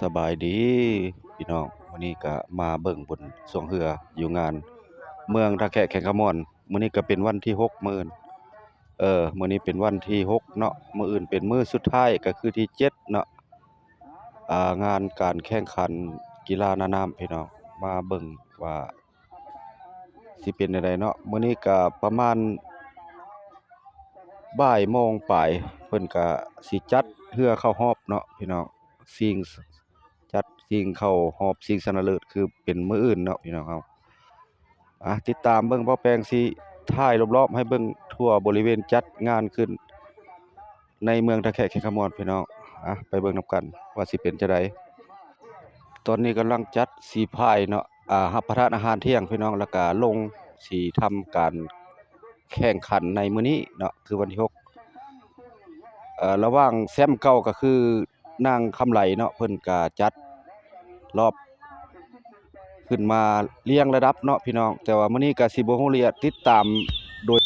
ສະບາຍດີພີ່ນ້ອງ, ມື້ນີ້ກະມາເບິ່ງບຸນຊ່ວງເຮືອຢູ່ງານເມືອງທ່າແຂກແຂວງຄຳມ່ວນ. ມື້ນີ້ກະເປັນວັນທີຫົກ ມື້ອື່ນ ເອີ ມື້ນີ້ເປັນວັນທີຫົກເນາະ, ມື້ອື່ນເປັນມື້ສຸດທ້າຍ ກະຄືທີເຈັດເນາະ. ອ່າ ງານການແຂ່ງຂັນກິລາໜ້ານ້ຳພີ່ນ້ອງ, ມາເບິ່ງວ່າຊິເປັນແນວໃດເນາະ. ມື້ນີ້ກະປະມານບ່າຍໂມງປາຍ ເພິ່ນກະຊິຈັດເຮືອເຂົ້າຮອບເນາະພີ່ນ້ອງ, ຊິງ ຈັດຊິງເຂົ້າຮອບຊິງຊະນະເລີດ ຄືເປັນມື້ອື່ນເນາະພີ່ນ້ອງເຮົາ. ອ່າ ຕິດຕາມເບິ່ງ ເບົາແປງຊິຖ່າຍລອບໆໃຫ້ເບິ່ງທົ່ວບໍລິເວນຈັດງານຂຶ້ນໃນເມືອງທ່າແຂກແຂວງຄຳມ່ວນພີ່ນ້ອງ. ອ່າ ໄປເບິ່ງນຳກັນວ່າຊິເປັນຈັ່ງໃດ. ຕອນນີ້ກຳລັງຈັດສີພາຍເນາະ, ອ່າ ຮັບປະທານອາຫານທ່ຽງພີ່ນ້ອງ, ແລ້ວກະລົງຊິທຳການແຂ່ງຂັນໃນມື້ນີ້ເນາະ ຄືວັນທີຫົກ ເອີ ລະຫວ່າງແຊ້ມເກົ່າກະຄື ນາງຄຳໄຫຼເນາະ, ເພິ່ນກະຈັດລອບຂຶ້ນມາລຽງລະດັບເນາະພີ່ນ້ອງ, ແຕ່ວ່າມື້ນີ້ກະຊິບໍ່ຮູ້ລະອຽດ, ຕິດຕາມໂດຍ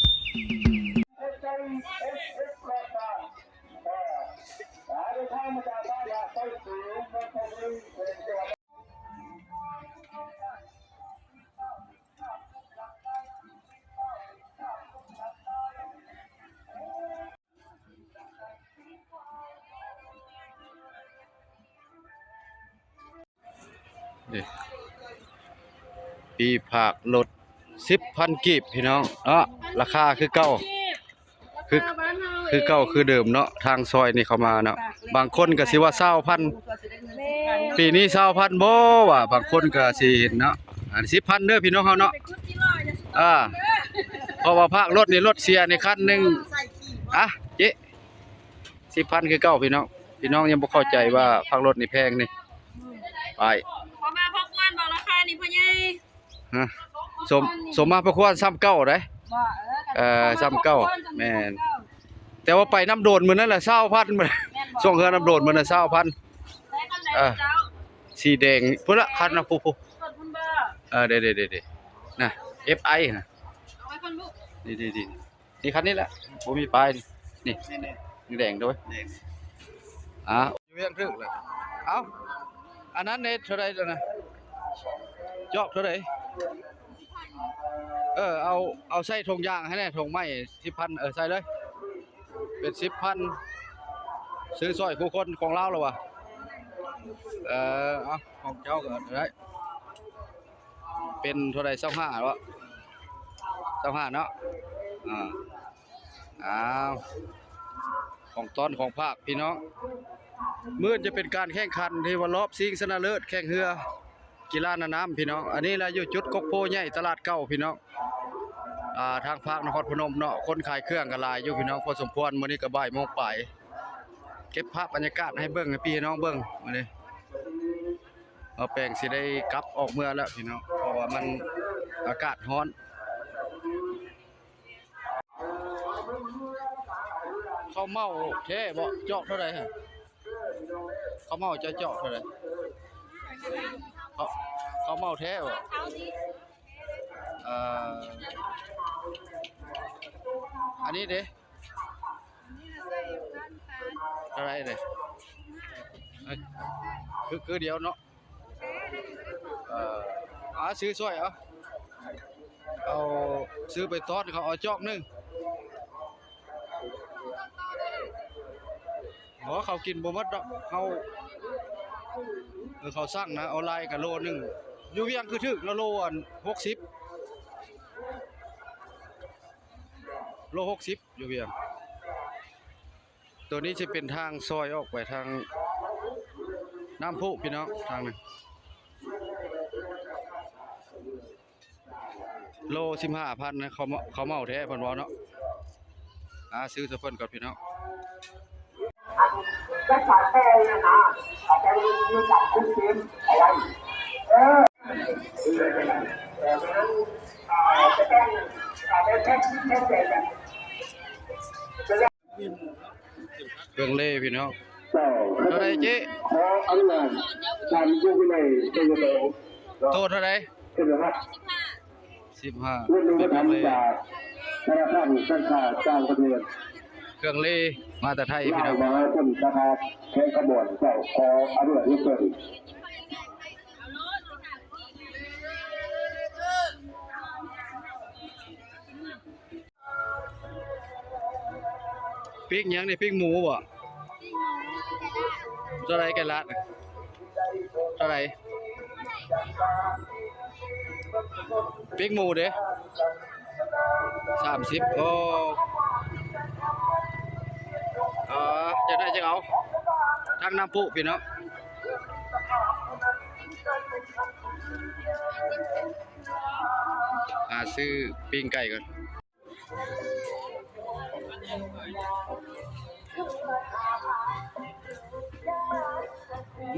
ນີ້ ປີພາກລົດສິບພັນກີບພີ່ນ້ອງເນາະ, ລາຄາຄືເກົ່າ ຄື ຄືເກົ່າຄືເດີມເນາະ. ທາງຊອຍນີ້ເຂົ້າມາເນາະ, ບາງຄົນກະຊິວ່າຊາວພັນ ປີນີ້ຊາວພັນບໍ່ວ່າ, ບາງຄົນກະຊິເຫັນເນາະ. ອັນສິບພັນເດີພີ່ນ້ອງເຮົາເນາະ. ອ່າ ເພາະວ່າພາກລົດນີ້ ລົດເສຍນີ້ຄັນໜຶ່ງ ອ່ະ ເຈ ສິບພັນຄືເກົ່າພີ່ນ້ອງ. ພີ່ນ້ອງຍັງບໍ່ເຂົ້າໃຈວ່າພາກລົດນີ້ແພງນີ້ ໄປ ພໍມາພໍຄວນບໍ່ລາຄານີ້ພໍ່ໃຫຍ່? ຮະ ສົມ ສົມມາພໍຄວນ ສ່ຳເກົ່າໃດ໋. ບໍ່ ເອີ ເອີ ສ່ຳເກົ່າ ແມ່ນ. ແຕ່ວ່າໄປນ້ຳໂດນມື້ນັ້ນລະ ຊາວພັນ ແມ່ນບໍ່? ຊ່ວງເຮືອນ້ຳໂດນມື້ນັ້ນ ຊາວພັນ. ເອີ ສີແດງພຸ້ນລະຄັນນະ ພຸ້ນ ພຸ້ນ ເອີ ເດໆໆ ນະ ເອັຟໄອ ນະ ເອົາໄວ້ກ່ອນລູກ ນີ້ໆໆ. ນີ້ຄັນນີ້ແຫຼະ ບໍ່ມີປ້າຍ ນີ້ ນີ້ໆ ແດງໆ ໂດຍ ແດງ ອ່າ ຢູ່ວຽງຖືກແລ້ວ. ເອົ້າ ອັນນັ້ນເດ ເທົ່າໃດລະນະ? ຈອກເທົ່າໃດ? ເອີ ເອົາ ເອົາໃສ່ຖົງຢາງໃຫ້ແດ່ ຖົງໄມ້ ສິບພັນ ເອີ ໃສ່ເລີຍ ເປັນສິບພັນ. ຊື້ຊ່ອຍຄູ່ຄົນຂອງລາວລະຫວາ? ເອີ ເອົາ ຂອງເຈົ້າກະໄດ້. ເປັນເທົ່າໃດ? ຊາວຫ້າເນາະ ຊາວຫ້າເນາະ. ອ່າ ອ້າວ ຂອງຕ້ອນຂອງຝາກພີ່ນ້ອງ. ມື້ອື່ນຈະເປັນການແຂ່ງຂັນທີ່ວ່າລອບຊິງຊະນະເລີດແຂ່ງເຮືອກິລາໜ້ານ້ຳພີ່ນ້ອງ. ອັນນີ້ລະຢູ່ຈຸດກົກໂພໃຫຍ່ຕະຫຼາດເກົ່າພີ່ນ້ອງ. ອ່າ ທາງພາກນະຄອນພະນົມເນາະ ຄົນຂາຍເຄື່ອງກະຫຼາຍຢູ່ພີ່ນ້ອງ ພໍສົມຄວນ. ມື້ນີ້ກະບ່າຍໂມງປາຍ ເກັບພາບບັນຍາກາດໃຫ້ເບິ່ງ ໃຫ້ພີ່ໃຫ້ນ້ອງເບິ່ງມື້ນີ້. ເບົາແປງຊິໄດ້ກັບອອກເມືອແລ້ວພີ່ນ້ອງ ເພາະວ່າມັນອາກາດຮ້ອນ. ເຂົ້າເໝົາແທ້ບໍ່? ຈອກເທົ່າໃດຫະ? ເຂົ້າເໝົາເຈົ້າຈອກເທົ່າໃດ? ເຂົ້າ ເຂົ້າເໝົາແທ້ບໍ່? ເອີ ອັນນີ້ເດ? ເທົ່າໃດເດ? ຄື ຄືດຽວເນາະ. ເອີ ອ່າ ຊື້ຊ່ອຍ ເອົາ ເອົາ ຊື້ໄປຕ້ອນເຂົາ ເອົາຈອກໜຶ່ງ. ບໍ່ ເຂົາກິນບໍ່ໝົດດອກ ເຮົາ ເອີ ເຂົາສັ່ງນະ ເອົາຫຼາຍກະໂລໜຶ່ງ. ຢູ່ວຽງຄືຖືກເນາະ ໂລອັນຫົກສິບ ໂລຫົກສິບ ຢູ່ວຽງ. ໂຕນີ້ຊິເປັນທາງຊອຍອອກໄປທາງນ້ຳພຸພີ່ນ້ອງ ທາງນີ້ ໂລສິບຫ້າພັນນະ. ເຂົາ ເຂົາເໝົາແທ້ເພິ່ນເວົ້າເນາະ. ອ່າ ຊື້ຊະເພິ່ນກ່ອນພີ່ນ້ອງ. ເຄື່ອງເລພີ່ນ້ອງ. ເທົ່າໃດເຈ້? ຂໍອະນຸຍາດທ່ານຢູ່ວິໄລ ໄຊຍະໂຕ ໂຕເທົ່າໃດ? ສິບຫ້າ ເປັນເຄື່ອງເລ ຈາກທະນາຄານການຄ້າຕ່າງປະເທດ ເຄື່ອງເລ. ມາແຕ່ໄທພີ່ນ້ອງ ມະຫາຊົນສາຂາແຂວງຄຳມ່ວນ ເຈົ້າ ຂໍອະນຸຍາດເຊີນ. ປີ້ງຫຍັງນີ້? ປີ້ງໝູບໍ? ເທົ່າໃດໄກ່ລາດ? ເທົ່າໃດ? ປີ້ງໝູເດ້? ສາມສິບ. ໂອ້ ເອີ ຈະໄດ້ຈັ່ງເອົາ ທັງນ້ຳພຸພີ່ນ້ອງ. ຫາຊື້ປີ້ງໄກ່ກ່ອນ.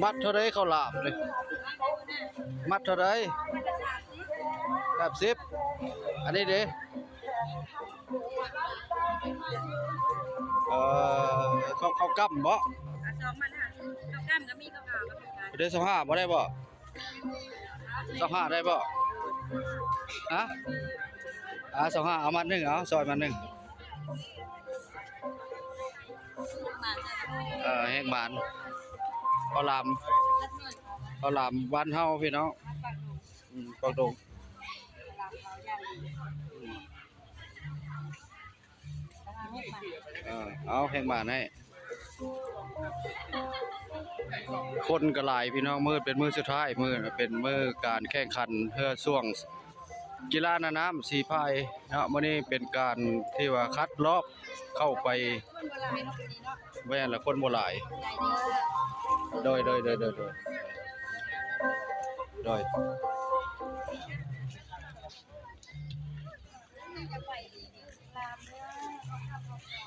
ມັດເທົ່າໃດເຂົ້າຫຼາມນີ້? ມັດເທົ່າໃດ? ສາມສິບ. ອັນນີ້ເດ້? ເອີ ເຂົ້າ ເຂົ້າກ້ຳບໍ? ເຂົ້າກ້ຳກໍມີ ເຂົ້າຂາວກໍມີ. ເດ້ ຊາວຫ້າບໍ່ໄດ້ບໍ? ຊາວຫ້າໄດ້ບໍ່? ຮະ? ອ່າ ຊາວຫ້າ ເອົາມັດໜຶ່ງ ເອົາ ຊອຍມັດໜຶ່ງ. ເອີ ແຮງໝານ ເຂົ້າຫຼາມ ເຂົ້າຫຼາມບ້ານເຮົາພີ່ນ້ອງ. ອືມ ປາກດົງ. ເອີ ເອົາ ແຮງໝານໃຫ້. ຄົນກໍຫຼາຍພີ່ນ້ອງ ມື້ເປັນມື້ສຸດທ້າຍ ມື້ເປັນມື້ການແຂ່ງຂັນເຮືອຊ່ວງກິລາໜ້ານ້ຳສີ່ພາຍເນາະ. ມື້ນີ້ເປັນການທີ່ວ່າຄັດລອບເຂົ້າໄປ. ແມ່ນລະ ຄົນບໍ່ຫຼາຍ. ໂດຍ ໂດຍ ໂດຍ ໂດຍ ໂດຍ.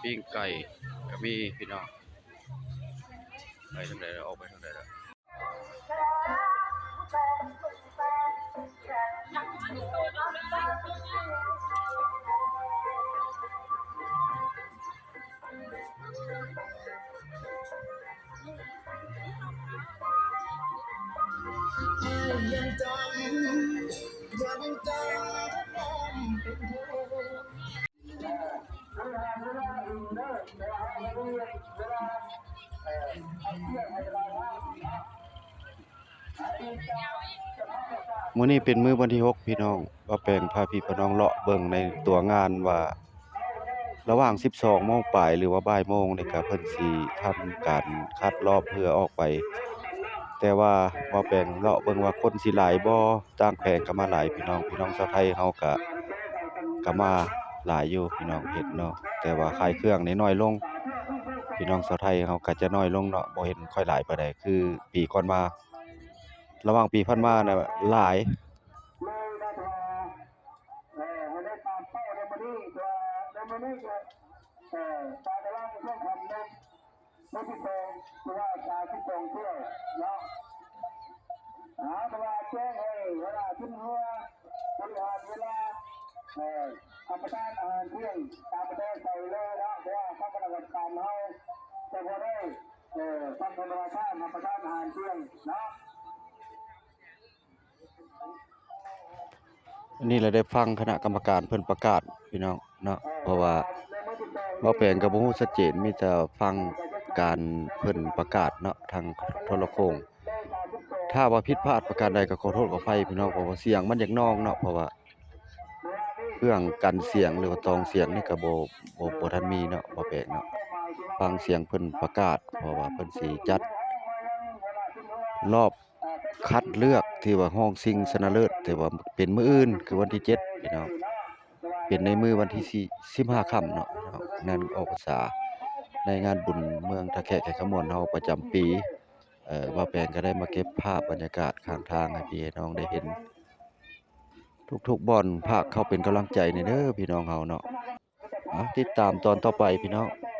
ປີ້ງໄກ່ກໍມີພີ່ນ້ອງ. ໄປທາງໃດລະ? ອອກໄປທາງໃດລະ? ມື້ນີ້ເປັນມື້ວັນທີຫົກ ພີ່ນ້ອງ. ບ່າວແປງພາພີ່ພານ້ອງເລາະເບິ່ງໃນຕົວງານວ່າ ລະຫວ່າງສິບສອງໂມງປາຍ ຫຼືວ່າບ່າຍໂມງນີ້ກະເພິ່ນຊິທຳການຄັດລອບເຮືອອອກໄປ. ແຕ່ວ່າບ່າວແປງເລາະເບິ່ງວ່າຄົນຊິຫຼາຍບໍ່? ຕ່າງແຂວງກໍມາຫຼາຍພີ່ນ້ອງ. ພີ່ນ້ອງຊາວໄທເຮົາກະ ກະມາຫຼາຍຢູ່ພີ່ນ້ອງເຫັນເນາະ. ແຕ່ວ່າຂາຍເຄື່ອງນີ້ໜ້ອຍລົງ ພີ່ນ້ອງຊາວໄທເຮົາກະຈະໜ້ອຍລົງເນາະ ບໍ່ເຫັນຄ່ອຍຫຼາຍປານໃດ ຄືປີກ່ອນມາ. ລະຫວ່າງປີຜ່ານມານະຫຼາຍ. ເອີ ໃຫ້ໄດ້ຕາມເປົ້າໃນມື້ນີ້ ເພາະວ່າໃນມື້ນີ້ກໍ ເອີ ປາຍຕາລາງຊ່ວງຄ່ຳນີ້ ມື້ທີສອງ ຖືວ່າສາມສິບສອງຖ້ຽວເນາະ. ເອົາ ແຕ່ວ່າແຈ້ງໃຫ້ຫົວໜ້າທີມເຮືອ ບໍລິຫານເວລາ ເອີ ຮັບປະທານອາຫານທ່ຽງຕາມອັດທະຍາໄສເລີຍເນາະ ເພາະວ່າທາງຄະນະກຳມະການເຮົາຈະບໍ່ໄດ້ ເອີ ທາງຄະນະກຳມະການຮັບປະທານອາຫານທ່ຽງເນາະ. ອັນນີ້ລະໄດ້ຟັງຄະນະກຳມະການເພິ່ນປະກາດພີ່ນ້ອງເນາະ ເພາະວ່າບ່າວແປງກໍບໍ່ຮູ້ຊັດເຈນ ມີແຕ່ຟັງການເພິ່ນປະກາດເນາະ ທາງໂທລະໂຄ່ງ. ຖ້າວ່າຜິດພາດປະການໃດກໍຂໍໂທດຂໍອະໄພພີ່ນ້ອງ ເພາະວ່າສຽງມັນຢາກນອງເນາະ ເພາະວ່າເຄື່ອງກັນສຽງ ຫຼືວ່າຕອງສຽງນີ້ກໍບໍ່ ບໍ່ ບໍ່ທັນມີເນາະ ບ່າວແປງເນາະ. ຟັງສຽງເພິ່ນປະກາດ ເພາະວ່າເພິ່ນຊິຈັດລອບ ຄັດເລືອກທີ່ວ່າຮອງຊິງຊະນະເລີດ ທີ່ວ່າເປັນມື້ອື່ນ ຄືວັນທີເຈັດພີ່ນ້ອງ ເປັນໃນມື້ວັນທີສີ່ ສິບຫ້າຄ່ຳເນາະ ງານອອກພັນສາ ໃນງານບຸນເມືອງທ່າແຂກແຂວງຄຳມ່ວນເຮົາປະຈຳປີ. ເອີ ບ່າວແປງກໍໄດ້ມາເກັບພາບບັນຍາກາດຂ້າງທາງໃຫ້ພີ່ໃຫ້ນ້ອງໄດ້ເຫັນ ທຸກໆບ່ອນພາກເຂົ້າເປັນກຳລັງໃຈແດ່ເດີພີ່ນ້ອງເຮົາເນາະ. ເອົາ ຕິດຕາມຕອນຕໍ່ໄປພີ່ນ້ອງ. ເອີ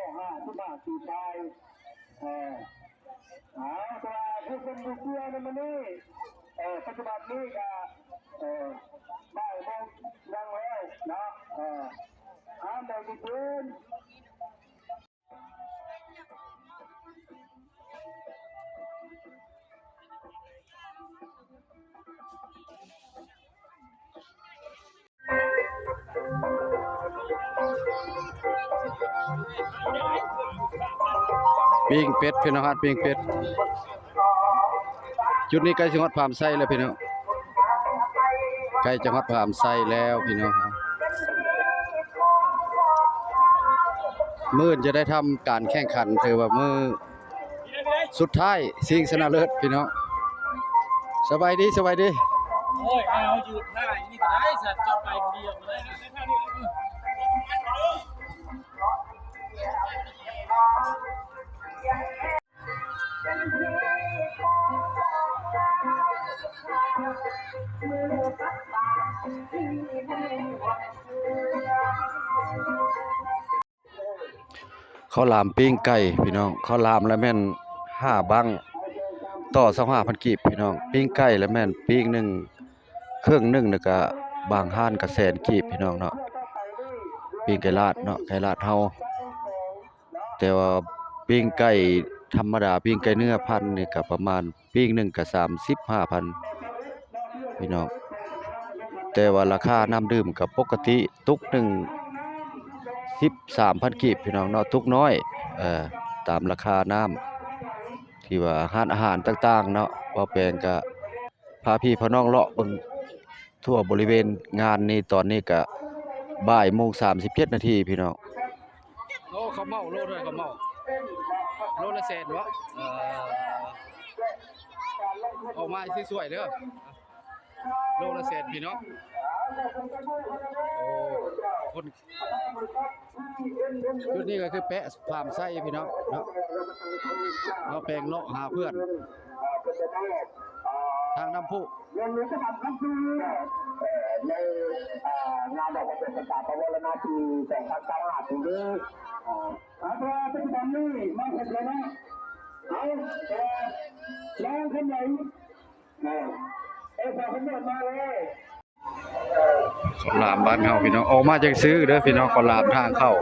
ເອົາ ແຕ່ວ່າຜູ້ຄົນບໍ່ເຊື່ອໃນມື້ນີ້ ເອີ ປັດຈຸບັນນີ້ກໍ ເອີ ບ່າຍໂມງຍັງແລ້ວເນາະ ເອີ ຫ້າມໄດ້ຕິເຕີນ. ປີ້ງເປັດພີ່ນ້ອງ ຮ້ານປີ້ງເປັດ. ຈຸດນີ້ໃກ້ຊິຮອດພາມໄຊແລ້ວພີ່ນ້ອງ ໃກ້ຈະຮອດພາມໄຊແລ້ວພີ່ນ້ອງ. ມື້ອື່ນຈະໄດ້ທຳການແຂ່ງຂັນ ຖືວ່າມື້ສຸດທ້າຍຊິງຊະນະເລີດພີ່ນ້ອງ. ສະບາຍດີ ສະບາຍດີ. ໂອ້ຍ ໃຫ້ເຮົາຢືນຖ້າຢູ່ນີ້ກໍໄດ້ ສັດເຈົ້າໄປຜູ້ດຽວກໍໄດ້. ເຂົ້າຫຼາມປີ້ງໄກ່ພີ່ນ້ອງ ເຂົ້າຫຼາມລະແມ່ນຫ້າບັ້ງ ຕໍ່ຊາວຫ້າພັນກີບພີ່ນ້ອງ. ປີ້ງໄກ່ລະແມ່ນປີ້ງໜຶ່ງ ເຄິ່ງໜຶ່ງ ແລ້ວກະບາງຮ້ານກະແສນກີບພີ່ນ້ອງເນາະ. ປີ້ງໄກ່ລາດເນາະ ໄກ່ລາດເຮົາ ແຕ່ວ່າປີ້ງໄກ່ທຳມະດາ ປີ້ງໄກ່ເນື້ອພັນນີ້ກະປະມານ ປີ້ງໜຶ່ງກະສາມສິບຫ້າພັນພີ່ນ້ອງ. ແຕ່ວ່າລາຄານ້ຳດື່ມກະປົກກະຕິ ຕຸກໜຶ່ງສິບສາມພັນກີບພີ່ນ້ອງເນາະ ຕຸກນ້ອຍ ເອີ ຕາມລາຄານ້ຳ ທີ່ວ່າຮ້ານອາຫານຕ່າງໆເນາະ. ບ່າວແປງກະ ພາພີ່ພານ້ອງເລາະເບິ່ງທົ່ວບໍລິເວນງານນີ້. ຕອນນີ້ກະບ່າຍໂມງສາມສິບເຈັດນາທີພີ່ນ້ອງ. ໂອ້ ເຂົ້າເໝົາໂລເທົ່າໃດ ເຂົ້າເໝົາໂລລະແສນບໍ? ເອີ ອອກມາສວຍໆເດີ ໂລລະແສນພີ່ນ້ອງ. ໂອ້ ຄົນ ຈຸດນີ້ກໍຄືແປະພາມໄຊພີ່ນ້ອງເນາະ. ເຮົາແປງເລາະຫາເພື່ອນທາງນ້ຳພຸ ໃນງານດອກປະເພດສະຕາປະວອລະນາປີສອງພັນຊາວຫ້າປີນີ້ ເພາະວ່າປັດຈຸບັນນີ້ມາເຮັດແລ້ວເນາະ. ເອົາແຕ່ນ້ອງຄົນໃດ ເອີ ເອົາສາວຄົນນັ້ນມາເລີຍ. ເຂົ້າຫຼາມບ້ານເຮົາພີ່ນ້ອງ ອອກມາຈັ່ງຊື້ເດີພີ່ນ້ອງ. ເຂົ້າຫຼາມທາງເຂົ້າ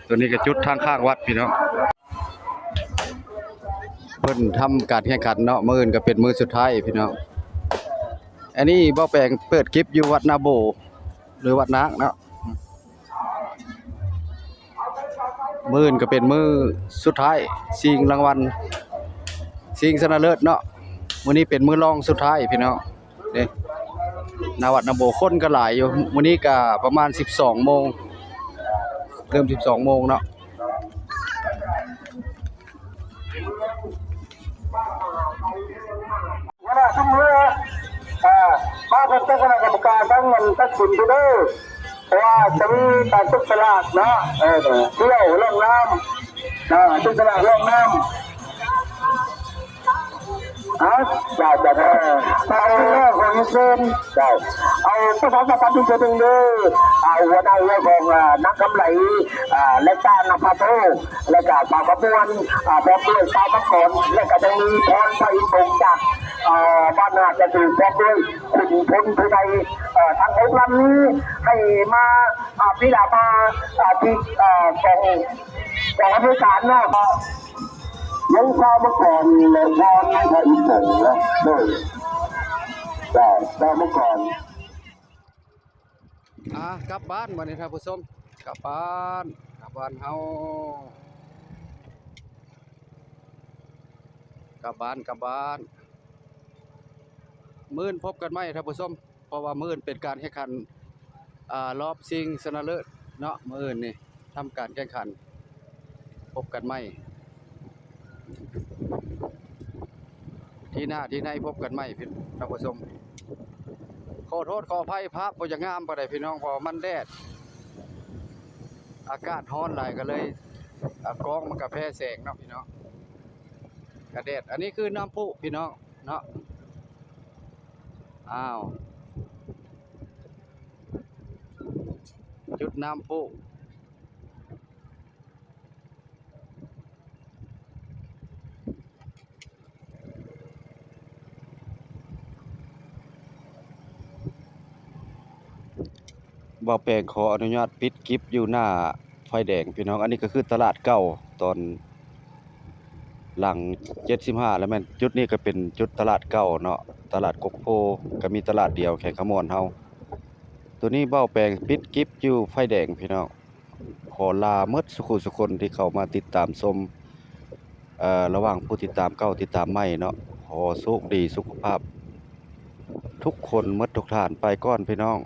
ໂຕນີ້ກໍຈຸດທາງຂ້າງວັດພີ່ນ້ອງ. ເພິ່ນທຳການແຂ່ງຂັນເນາະ ມື້ອື່ນກໍເປັນມື້ສຸດທ້າຍພີ່ນ້ອງ. ອັນນີ້ບ່າວແປງເປີດຄລິບຢູ່ວັດນາໂບ ຫຼືວັດນາກເນາະ. ມື້ອື່ນກໍເປັນມື້ສຸດທ້າຍຊິງລາງວັນ ຊິງຊະນະເລີດເນາະ. ມື້ນີ້ເປັນມື້ລອງສຸດທ້າຍພີ່ນ້ອງເດ້. ໜ້າວັດນາໂບຄົນກໍຫຼາຍຢູ່ ມື້ນີ້ກໍປະມານສິບສອງໂມງ ເລີ່ມສິບສອງໂມງເນາະ. ຫົວໜ້າຊຸມເຮືອ ເອີ ມາເພິ່ນເປັນຄະນະກຳມະການທັງນັ້ນຕັດສິນຢູ່ເດີ ເພາະວ່າຈະມີການຈັບສະຫຼາກເນາະ ເອີ ຖ້ຽວລ່ອງນ້ຳ ເອີ ຈັບສະຫຼາກລ່ອງນ້ຳ. ເອົາ ເຈົ້າ ເຈົ້າ ເອີ ເຈົ້າ ເອົາປະຊາສຳພັນອີກເທື່ອໜຶ່ງເດີ ເອົາ ຫົວໜ້າເຮືອຂອງ ເອີ ນາງຄຳໄຫຼ ເອີ ແລະ ຕານນະພາໂທ ແລະກະສາວຂະບວນ ອາ ພ້ອມດ້ວຍຊາວມັງກອນ ແລະກະຍັງມີພອນພະອິນຜົງຈາກ ອາ ບ້ານນາກະສູ ພ້ອມດ້ວຍຂຸນພົນຜູ້ໃຫຍ່ ເອີ ທັງຫົກລຳນີ້ ໃຫ້ມາ ອາ ພິລາພາ ອາ ທີ່ ອາ ກອງ ກອງອຳນວຍການເນາະ ຍັງຊາວມັງກອນ ແລະ ພອນພະອິນຜົງເນາະ ໂດຍ ຊາວມັງກອນ. ອ່າ ກັບບ້ານບັດນີ້ທ່ານຜູ້ຊົມ ກັບບ້ານ ກັບບ້ານເຮົາ ກັບບ້ານ ກັບບ້ານ. ມື້ອື່ນພົບກັນໃໝ່ທ່ານຜູ້ຊົມ ເພາະວ່າມື້ອື່ນເປັນການແຂ່ງຂັນ ອ່າ ລອບຊິງຊະນະເລີດເນາະ. ມື້ອື່ນນີ້ທຳການແຂ່ງຂັນ ພົບກັນໃໝ່ ທີໜ້າທີໃນພົບກັນໃໝ່ ທ່ານຜູ້ຊົມ. ຂໍໂທດຂໍອະໄພ ພາບບໍ່ຢາກງາມປານໃດພີ່ນ້ອງ ເພາະວ່າມັນແດດ ອາກາດຮ້ອນຫຼາຍ ກໍເລີຍ ອາ ກ້ອງມັນກໍແພ້ແສງເນາະພີ່ນ້ອງ ກະແດດ. ອັນນີ້ຄືນ້ຳພຸພີ່ນ້ອງເນາະ. ອ້າວ ຈຸດນ້ຳພຸ. ບ່າວແປງຂໍອະນຸຍາດປິດຄລິບຢູ່ໜ້າໄຟແດງພີ່ນ້ອງ. ອັນນີ້ກໍຄືຕະຫຼາດເກົ່າ ຕອນຫຼັງເຈັດສິບຫ້າ ແລ້ວແມ່ນ ຈຸດນີ້ກໍເປັນຈຸດຕະຫຼາດເກົ່າເນາະ ຕະຫຼາດກົກໂພ ກໍມີຕະຫຼາດດຽວແຂວງຄຳມ່ວນເຮົາ. ໂຕນີ້ບ່າວແປງປິດຄລິບຢູ່ໄຟແດງພີ່ນ້ອງ. ຂໍລາໝົດສູ່ຄູ່ສູ່ຄົນທີ່ເຂົ້າມາຕິດຕາມຊົມ ເອີ ລະຫວ່າງຜູ້ຕິດຕາມເກົ່າ ຕິດຕາມໃໝ່ເນາະ. ຂໍໂຊກດີສຸຂະພາບທຸກຄົນໝົດທຸກທ່ານ. ໄປກ່ອນພີ່ນ້ອງ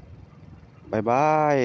ບາຍບາຍ.